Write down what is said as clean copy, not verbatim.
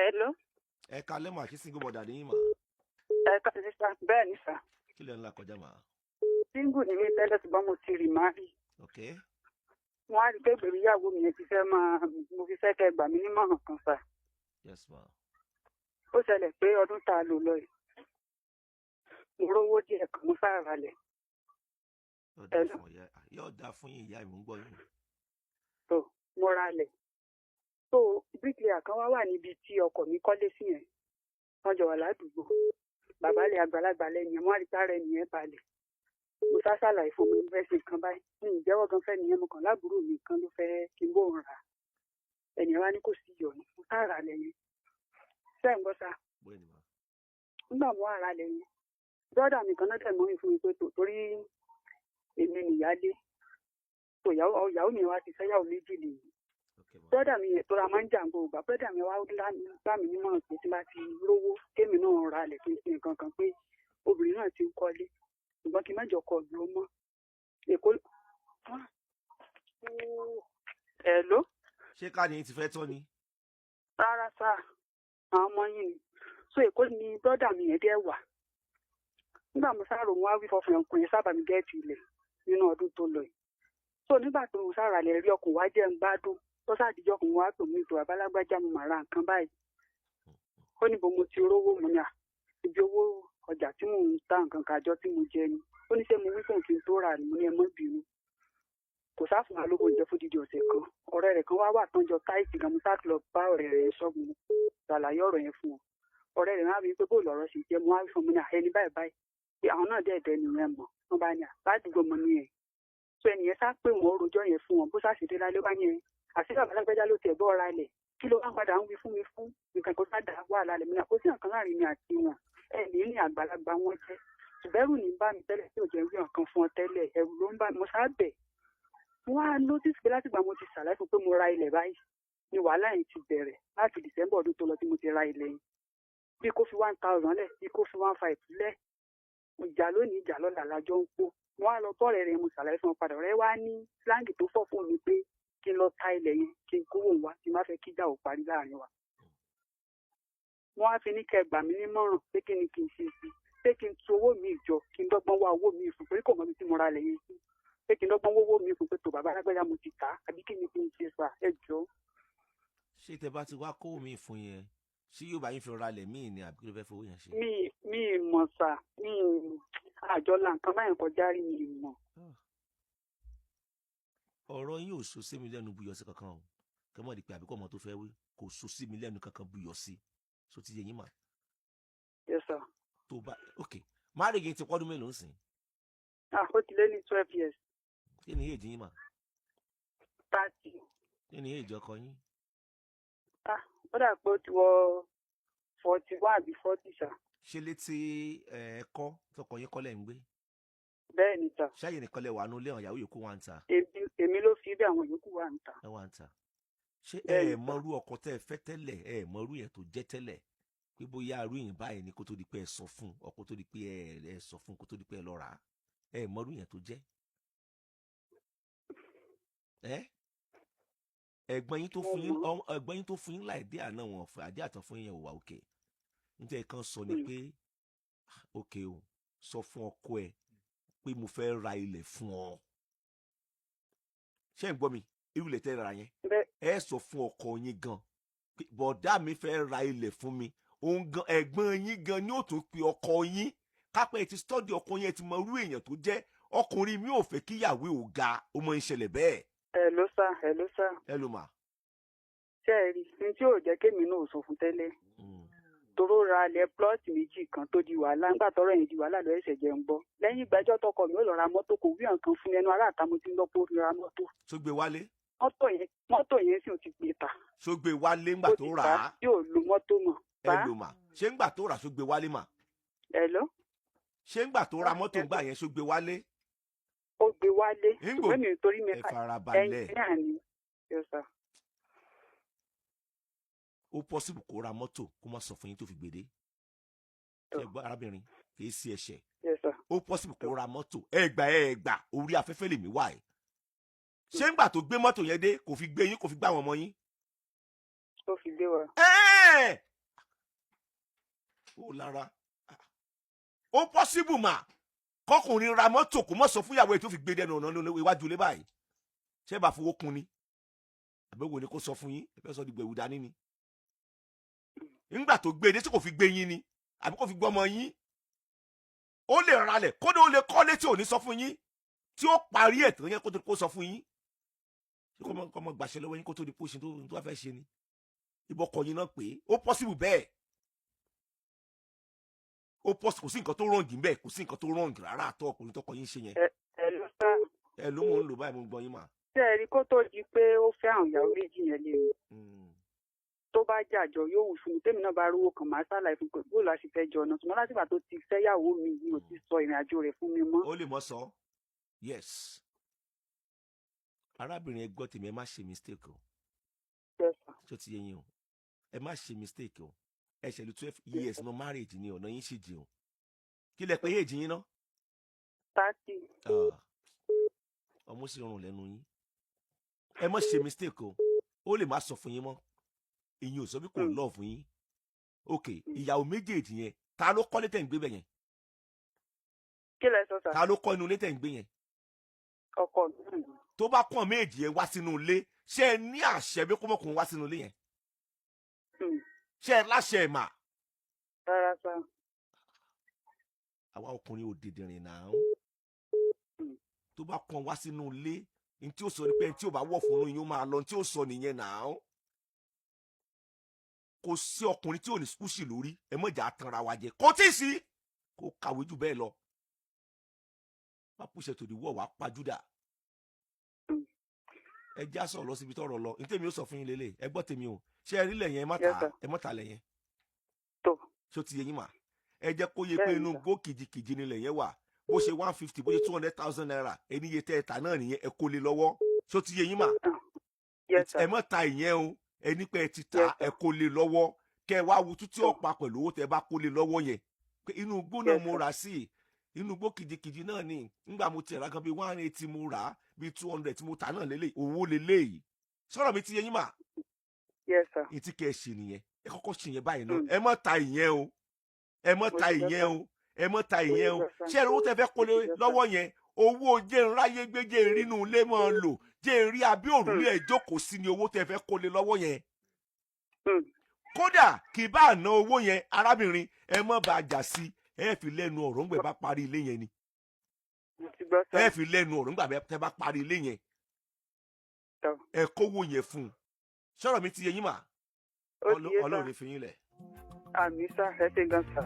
Hello. Ẹ kalẹ́ mà, ṣé single mother ní yín mà? Ẹ káalẹ́ sà, bẹ́ẹ̀ ni sà. Kí lẹ ń là kọjá mà? Single ni mí tẹ́lẹ̀, ṣùgbọ́n mo ti remarry. Ok. Wọ́n á rí pé gbèrú ìyàwó mi yẹn ti fẹ́ máa, mo fi fẹ́ kẹ́ gbà mí nímọ̀ràn kan sà. Yes ma. Ó ṣẹlẹ̀ pé ọdún tá a lò lọ yìí, mo rówó díẹ̀ kan, mo sáà ralẹ̀. Yóò dáa Hello? fún ìyá, yóò dáa fún yín, ìyá mi ń gbọ́ yín. Tó mo ralẹ̀ tó, bricklayer kan wá wà níbi tí ọkọ mi kọ́lé sí yẹn, wọ́n jọ wà ládùúgbò. Bàbá lè àgbàlagbà lẹ́nu yẹn, wọ́n á rí sára ẹni yẹn balẹ̀. Mo sá ṣàlàyé fún mi, mo fẹ́ ṣe nǹkan báyìí, mi ì jẹ́wọ́ gan fẹ́ nìyẹn. Mo kàn láàbúrò mi kan ló fẹ́ kí n bóun rà. Ẹnìyẹn wá ní kò sí ìyọnu. Mo sá rà lẹ́yìn sẹ́ẹ̀ ń gbọ́ sá? Bóyá ni mà. Nígbà mo wà rà lẹ́yìn, brọ́dà mi kan náà tẹ̀ mọ́ mi fún mi pé tó, torí èmi nìyálé tó, ìyàwó mi wá ti fẹ́yàwó méjì lèyí. Ok ma. Brọ́dà mi yẹn tó ra máa ń jà gbogbo ìgbà, brọ́dà mi wá bá mi nímọ̀ràn pé tí n bá ti rówó, kémi náà ra lẹ̀, kí n ṣe nǹkan kan, pé obìnrin náà ti ń kọ́lé, ṣùgbọ́n kí n má jọ kọ dúró mọ́ Èkó. Hello? Ṣé káàdì yín ti fẹ́ tán ni? Rárá sá, àwọn ọmọ yín ni. So Èkó ni brọ́dà mi yẹn dẹ́ wà. Nígbà mo sáré, òun wá wí fọfún ọkùnrin sábà mi get ilẹ̀ nínú ọdún tó lọ yìí. So nígbà tó mo sára lẹ̀ rí, ọkùnrin wá jẹ́ ń gbádùn tó sàdíjọ́, ọkùnrin wá pè mí, ìtò àbálágbájá, mo mà ra nǹkan báyìí. Ó ní bo mo ti rówó? Mo ní à, ibi owó ọjà tí mò ń ta nǹkan kàjọ tí mo jẹ ni. Ó ní ṣé mo wí fóun kí n tó rà ni? Mo ní ẹ mọ́ bínú. Kò sáfún wa lówó oúnjẹ fún dídì ọ̀sẹ̀ kan. Ọ̀rẹ́ rẹ̀ kan wá wà tán jọ tight gan. Mo sáà lọ bá ọ̀rẹ́ rẹ̀ ṣọ́ọ̀bù, ṣàlàyé ọ̀rọ̀ yẹn fún wọn. Ọ̀rẹ́ rẹ̀ máa wí pé bóòlù ọ̀rọ̀ sì jẹ́. Mo wá wí fún mi ní ẹni báyìí báyìí, pé àwọn náà dẹ̀ dẹ́ nìyẹn mọ̀. Wọ́n bá ní à ládùúgbò mọ̀ nìyẹn. So ẹnìyẹn sá pé wọ́n rojọ́ yẹn fún wọn. Bó sá sì dé lálẹ́ wá yẹn, àti bàbá alágbájá ló tiẹ̀ bọ́ ọ̀ra ilẹ̀, kí ló wá padà ń wí fún mi fún nǹkan kó sá dà wàhálà lẹ̀? Mí náà kó sí nǹkan láàrin mi àti wọn. Ẹ ní àgbàlagbà wọn jẹ́, ṣùgbẹ́rù ní bá mi tẹ́lẹ̀ tí ò jẹ́ wí nǹkan fún ọ tẹ́lẹ̀, ẹ̀rù ló ń bá mi. Mo sá bẹ̀ wọ́n á notice pé látìgbà mo ti ṣàlàyé fún pé mo ra ilẹ̀ báyìí ni wàhálà yẹn ti bẹ̀rẹ̀. Láti December ọdún tó lọ tí mo ti ra ilẹ̀ yẹn, bí kò fi 1,000 lẹ̀, bí kò fi 1,500 lẹ̀, ìjà lónìí, ìjà lọ́la lájọ ń kó. Wọ́n á lọ bọ́ọ̀rẹ́ rẹ̀, mo ṣàlàyé fún ọ padà. Ọ̀rẹ́ wa ní slang tó fọ́ fún mi pé kí n lọ ta ilẹ̀ yẹn, kí n kówó wá, kí n má fẹ́ kíjà ò parí láàrin wa. Wọ́n á fi ní kẹ́ gbà mí nímọ̀ràn pé kí ni kí n ṣe sí, pé kí n tu owó mi jọ, kí n dọ́gbọ́n wá owó mi fún, pé kò mọ ibi tí mo ra ilẹ̀ yẹn sí, pé kí n dọ́gbọ́n wówó mi fún, pé tó bàbá alágbájá mo ti tà á, àbí kí ni kí n ṣe sà? Ẹ jọ. Ṣé tẹ bá ti wá kówó mi fún yẹn, ṣé yóò bá yín fi ralẹ̀ míì ni, àbí kí ló fẹ́ fowó yẹn ṣe? Mi mọ̀ sà, mi àjọ la nǹkan báyìí kọjá rí, mi mọ̀. Ọ̀rọ̀ yín ò so sí mi lẹ́nu buyọ̀ sí kankan o. Kẹ́ mọ̀ di pé àbíkọ́ ọmọ tó fẹ́ wí kò so sí mi lẹ́nu kankan buyọ̀ sí so ti yẹ yín mà? Yes sir. Tó bá ok, marriage yín ti pọ́dún mélòó ń sìn? Ah, ó ti lé ní 12 years. Kí ni èjì yín mà? 30. Kí ni èjì ọkọ yín? Ah, ó dà pé ó ti wọ 41 àbí 40 sà. Ṣé létí ẹ kọ́ tọkọ yín kọ́lẹ̀ ń gbé? Bẹ́ẹ̀ ni sà. Ṣáyè nìkan lẹ wà nù lé, àwọn ìyàwó yòókù wà ń ta? Èmi ló fi bí, àwọn yòókù wà ń ta. Ẹ wà ń ta. Ṣé Bẹ́ẹ̀ ẹ ni sà. mọrú ọkọ tẹ́ ẹ fẹ́ tẹ́lẹ̀? Ẹ mọrú yẹn tó jẹ́ tẹ́lẹ̀, pé bóyá arú yẹn báyìí ni kó tó di pé ẹ sọ fún ọkọ, tó di pé ẹ sọ fún, kó tó di pé ẹ lọ rà á? Ẹ mọrú yẹn tó jẹ́ ẹ? Ẹ̀gbọ́n yín tó Mo fún yín mọ̀. Ẹ̀gbọ́n yín tó fún yín láì dé àná wọn fún àdé àtàn fún yín yẹn ò wà òkè. Nítorí kan sọ ni pé òkè o, sọ fún ọkọ ẹ pé mo fẹ́ ra ilẹ̀ fún ọ. Ṣé ń gbọ́ mi? Irú ilẹ̀ tẹ́ ra yẹn, Bẹ́ẹ̀. ẹ sọ fún ọkọ yín gan pé bọ̀dá mi fẹ́ ra ilẹ̀ fún mi. Òun gan, ẹ̀gbọ́n yín gan ni ó tún pe ọkọ yín. Kápẹ́ ẹ ti study ọkọ yín, ẹ ti mọ irú èèyàn tó jẹ́. Ọkùnrin mi ò fẹ́ kíyàwó ò ga, ó mọ ń ṣẹlẹ̀ bẹ́ẹ̀. Hello sir, hello sir. Ẹ ló mà. Ṣé ẹ rí ní tí ò jẹ́ kémi náà sọ fún tẹ́lẹ̀, toró ra ilẹ̀ plot méjì kan tó di wàhálà. Ńgbà tọ́rọ̀ yẹn di wàhálà lọ ẹsẹ̀ jẹun gbọ́. Lẹ́yìn ìgbẹ́jọ́ tọkọ mi ó lọ ra mọ́tò, kò wí nǹkan fún mi. Ẹnu ará àta mo ti ń gbọ́ pé ó fi ra mọ́tò. Tó gbé wálé? Mọ́tò yẹn sì ò ti gbé ta. Tó gbé wálé ńgbà Ó tó ti rà tà á? Tí ò lo mọ́tò mọ́. Ẹ Bá ló mà. Ṣé ńgbà tó rà, ṣó gbé wálé mà? Hello? Ṣé ńgbà tó ra mọ́tò ńgbà yẹn, ṣó gbé wálé? Ó gbé wálé. Ńgbò Ṣùgbọ́n mi torí mi ẹ farabalẹ̀. Ẹnjìníà ni. Yes sir. Ó possible kó ra mọ́tò kó má sọ fún yín tó fi gbèdé. Tó. Ṣé gbọ́, arábìnrin? Kì í sí ẹ̀ṣẹ̀. Yes sir. Ó possible kó ra mọ́tò. Ẹ gbà, ẹ gbà, orí afẹ́fẹ́ lèmi wà. Ẹ̀ ṣé ńgbà tó gbé mọ́tò yẹn dé, kò fi gbé yín, kò fi gbá àwọn ọmọ yín? Ó fi gbé wa. Ẹ́ẹ̀! Ó lára. Ah. Ó possible mà kọkùnrin ra mọ́tò, kó mọ̀ sọ fún ìyàwó ẹ̀ tó fi gbé dẹnu ọ̀nà iwájú ilé báyìí. Ṣé bá fowó kun ni, àbẹ̀wò ni kò sọ fún yín? Ẹ fẹ́ sọ di gbẹ̀wù dání ni. Nígbà tó gbé dé, tí kò fi gbé yín ni àbí kò fi gbọ́ ọmọ yín? Ó lè ralẹ̀, kódà ó lè kọ́lé tí ò ní sọ fún yín, tí ó parí ẹ̀ tó yẹ kó tó kó sọ fún yín. Ṣé kọ́ mọ gbàṣẹ lọ́wọ́ yín kó tó di pósí tó wá fẹ́ ṣe ni? Ìbọkọ̀ yín náà pé ó possible bẹ́ẹ̀. Ó possible, kò sí nǹkan tó wrong bẹ́ẹ̀, kò sí nǹkan tó wrong rárá àtọ́ ọkùnrin tọkọ yín ṣe yẹn. Ẹ ló sá. Ẹ ló mò ń lò báyìí, mo ń gbọ́ yín mà. Ṣé ẹ rí, kó tó di pé ó fẹ́ àwọn ìyàwó méjì yẹn lé mi, tó bá jàjọ yóò wù fún mi, tèmi náà bá rówó kan, máa ṣàlàyé fún pé bóòlù àti fẹ́ jọ ọ̀nà. Ṣùgbọ́n látìgbà tó ti fẹ́yàwó mi, mi ò ti sọ ìrìn àjò rẹ̀ fún mi mọ́. Ó lè mọ sọ. Yes, arábìnrin, ẹ gbọ́ tèmi, ẹ má ṣe mistake o. Yes, sir. Tó ti yé yín o? Ẹ má ṣe mistake o. Ẹ ṣẹlẹ̀ 12 years no marriage ni, ọ̀nà yín sì jìn o. Kí lẹ pé èjì yín ná? 30. Ah, ọmọ sì rọrùn lẹ́nu yín. Ẹ má ṣe mistake o. Ó lè má sọ fún yín mọ́, ìyẹn ò sọ bí kò love yín. Ok, ìyàwó méjèèjì yẹn, ta ló kọ́lé tẹ̀ ń gbé bẹ̀ yẹn? Kí lẹ sọ, sir? Ta ló kọ́ inú ilé tẹ̀ ń gbé yẹn? Ọkọ mi náà ni. Tó bá kàn méjì yẹn wá sínú ilé, ṣé ẹ ní àṣẹ bí kọ́mọkùnrin wá sínú ilé yẹn? Ṣé ẹ láṣẹ ẹ̀ mà? Rárá, sir. Àwa ọkùnrin ò dìdìrìn náà. Tó bá kàn wá sínú ilé, ní tí ó sọ ni pé ẹni tí ò bá wọ̀ fún un yín, ó máa lọ. Ní tí ó sọ nìyẹn náà. Kò sí ọkùnrin tí ò ní skúṣì lórí. Ẹ mọ̀jà tanra wa jẹ, kò tí ì sí kó kàwé jù bẹ́ẹ̀ lọ. Má pùṣẹ̀ tòdì wọ̀ wá pajúdà. Ẹ já sọ̀rọ̀ lọ síbi tọ́rọ̀ lọ. Ní tèmi ó sọ fún yín lélẹ̀, ẹ gbọ́ tèmi o. Ṣé ẹ rí lẹ̀ yẹn? Ẹ má Yes, ta sir. ẹ má ta lẹ̀ yẹn. Tó. Ṣó ti yé yín mà? Ẹ jẹ́ kó yé pé Bẹ́ẹ̀ni, inú sir. gbó kìjikìji nílẹ̀ yẹn wà. Bó ṣe 150, bó ṣe ₦200,000, ẹni iye tẹ́ ẹ ta náà nìyẹn, ẹ kó lé lọ́wọ́. Ṣó ti yé yín mà? Yes, sir. Ẹ má ta ìyẹn o. Ẹni pé ẹ ti ta, Yes, sir. ẹ kó lé lọ́wọ́, kẹ ẹ wá wo tútí ọ̀pá pẹ̀lú owó tẹ bá kó lé lọ́wọ́ yẹn, pé inú igbó náà Yes, mo sir. rà sí, inú igbó kìjikìji náà ni. Ńgbà mo ti rà kan bíi 180, mo rà á bíi 200, tí mo tà náà lélẹ̀, owó lélẹ̀. Sọ̀rọ̀ mi ti yé yín mà? Yes, sir. Ìtí kẹ́ ẹ ṣe nìyẹn. Ẹ kọ́kọ́ ṣe yẹn báyìí náà. Ẹ má ta ìyẹn o. Ẹ má Mo ta ti gbọ́, ìyẹn sir. o. Ẹ má ta ìyẹn o. Mo ti gbọ́, sir. Ṣé ẹ owó tẹ fẹ́ kó lé Mo ti gbọ́, sir. lọ́wọ́ yẹn, owó jẹ́ ń ráyé gbé, jẹ́ ń rínú ilé máa lò, jẹ́ ń rí abẹ́ òrùlé ẹ̀ jókòó sí ni owó tẹ fẹ́ kó lé lọ́wọ́ yẹn. Kódà kì í bá ná owó yẹn, arábìnrin, ẹ má bá a jà sí. Ẹ fi lẹ́nu ọ̀rọ̀ ńgbẹ bá parí ilé yẹn ni. Mo ti gbọ́, sir. Ẹ fi lẹ́nu ọ̀rọ̀ ńgbà tẹ bá parí ilé yẹn. Tọ́. Ẹ kówó yẹn fún un. Sọ̀rọ̀ mi ti yé yín mà? Ó ti yé, sir. Ọlọ́run ní fi yín lẹ̀. Àmín, sir. Ẹ ṣé gan, sir.